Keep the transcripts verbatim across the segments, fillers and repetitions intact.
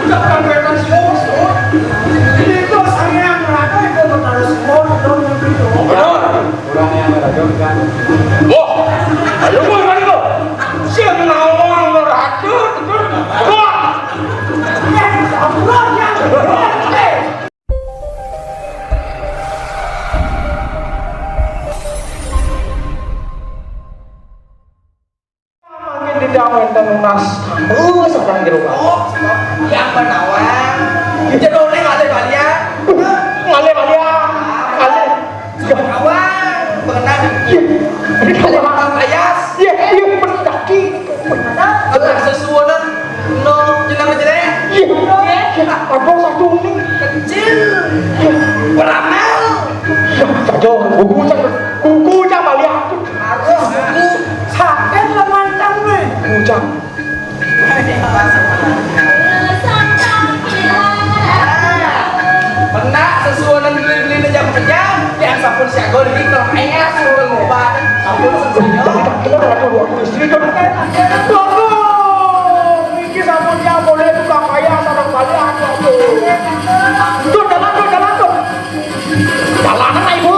Sampai nang semua, itu saya yang merata itu harus semua dong yang itu. Benar. Kurang yang ada kan. Wah, ayo, Bos, ayo. Siapa nawang neraka, betul? Wah. Yang saburan yang Mangkin di dalam wénten nunas. Oh, sedang di rumah. Oh, yang menawa. Di jero ne ngalih balian. Ngalih balian. Ngalih. Awang, benar. Iya. Ngalih makan payas. Iya, iya, benar. Benar. Benar sesuunan. No, jeneng jelek. Iya. Iya. Apa satu ini? Kecil. Iya. Beramal. Iya, saja. Buku cak, buku cak balian. Harus buku. Sakit lemah cang, weh. Buku cak. Benak sesuunan beli-beli jam kerja, yang sampun siaga lagi kalau ayah suruh ngubah, sampun sesuunan. Benar, aduh, aduh, istri kan. Waduh, iki sampun ya boleh tukang kaya, sareng balian, waduh. Tuh, jalan, tuh, jalan, tuh. Jalanan, Ibu.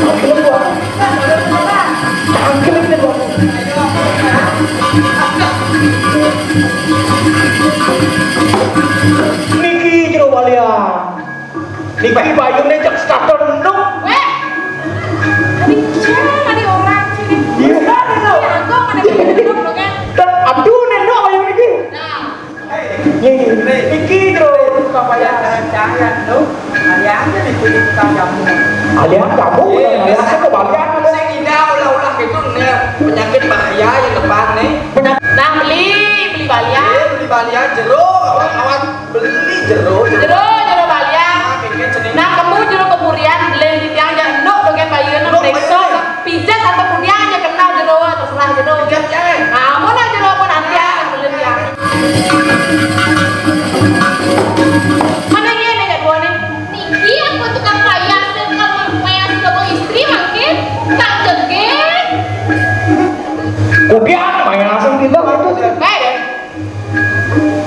Tangkil, Bu. Tangkil, Bu. Niki jero balian. Niki bayune cek stator enduk. Weh. Tadi ceng, ada orang sini. Iya. Iya, kok ada orang enduk, kan? Aduh, nendok bayu niki. Nah. Nggih, nggih. Iki, Tru, tukang payah. Jangan, Tru. Kalian jadi tukang jamu. Kalian jamu, iya, kalian bisa. Kebalian, ada. Sing indah ulah-ulah gitu, nih, penyakit bahaya yang depan, nih. Penyakit. Nah, beli, beli balian. Iya, beli balian, jero, awan, awan, beli jero, jero. Jero, jero balian. Nah, kamu jero keburian, beli di tiang, jangan, nuk, bagian bayu, nuk, nuk, pijat atau pudian aja kenal jero, terserah jero. Pijat, ya, eh. Nah, mau lah jero, mau nanti, ya, beli tiang. Mana ngene jadwalne? Niki aku tukang payas, tukang payas, tukang istri mangkin tak jege. Kupiah, payas kita itu. Hei,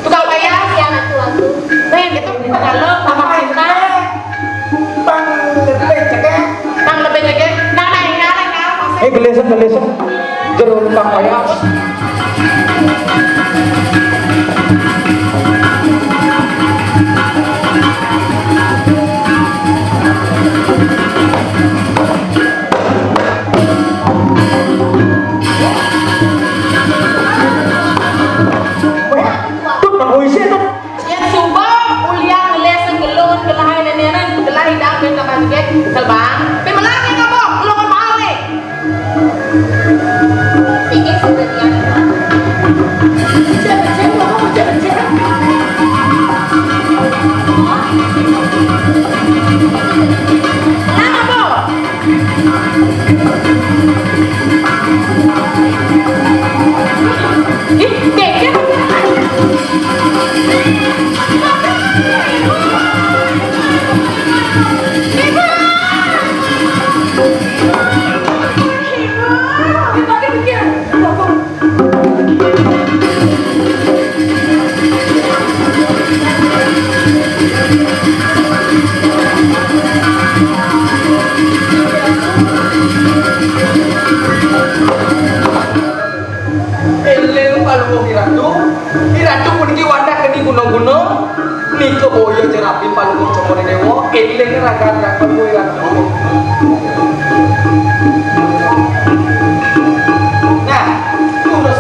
tukang payas ya anak tuaku. Hei, gitu, kita kalau sama cinta. Pang lebih cekek. Pang lebih cekek. Nah, nah, nah, nah, nah, Eh, gelesek, gelesek. Jero tukang payas. Weh, tut, nang isi, tut. Yén suba ulian ngelih senggelun, gelahé nénénan, gelah idang ben ka bangké, kelbang. Pé melangé ngabok, lu ngemale. Sing suba dia. Lah ngabok. Éling palungguh Iratu, Iratu puniki wadah geni guna-guna, nika boya jerapi palungguh Cokor Déwa, éling ragan-ragan Iratu. Nah, terus.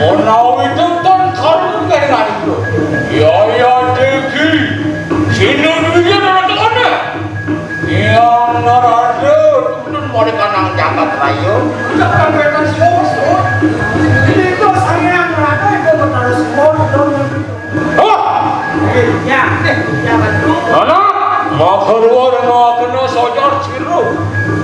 Menawi ten karung kena itu. Ya, ya, Degi. Sini dulu ya, ada mana? Yang narada, kemudian mereka nang jagat raya. Jangan bebas musuh. Itu saya yang merata, itu benar semua. Hah? Ya, ya, betul. Anak, mau keluar, mau kena sojar sirup.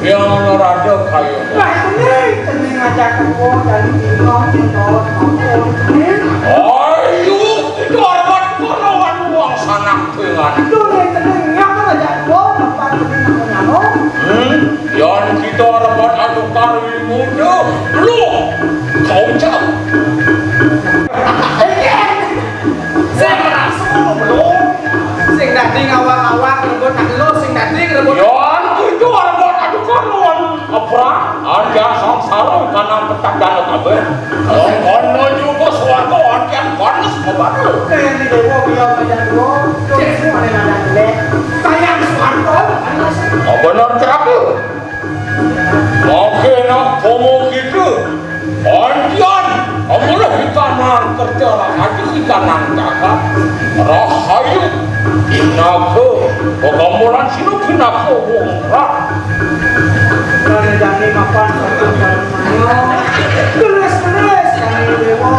Yang narada kaya. Wah, ini, ini ngajak aku dari Timor, Timor, Timor. Ayo, kita hormat kono wan wong sanak dengan. Itu, ini, ini, ngapa ngajak aku? Apa ini namanya? Hmm? Yan kita hormat anu karo ilmu. Lu, kau jauh. Sing rasul, Bro. Sing dadi ngawak-ngawak rebut anu, sing dadi rebut. Yo, anu itu rebut anu karuan. Apa? Anja sangsara kana petak dana kabeh. Wong kono juga swarga antian panas kebatu. Kayak di dewa biar banyak dua. Cek semua ada ada lek. Kayak swarga, panas. Oh, bener ceraku. Mangke nak komo kita. Antian, amulah kita nang kerja lah, aja kita nang jaga. Rahayu, inaga, pegambaran sinu pinaga wong rak. Kandhane mapan satu kalimanyo. Terus-terus kami dewa.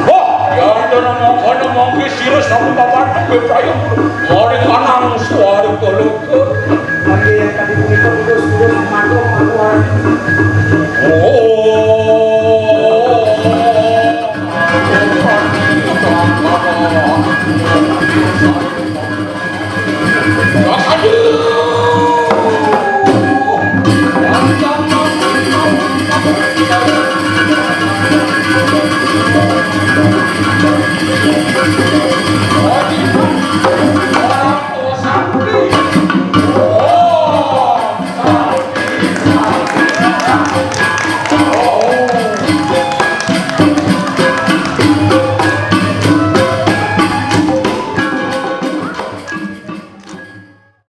Wah, ya itu nama kono mangke sirus sama bapak beprayu.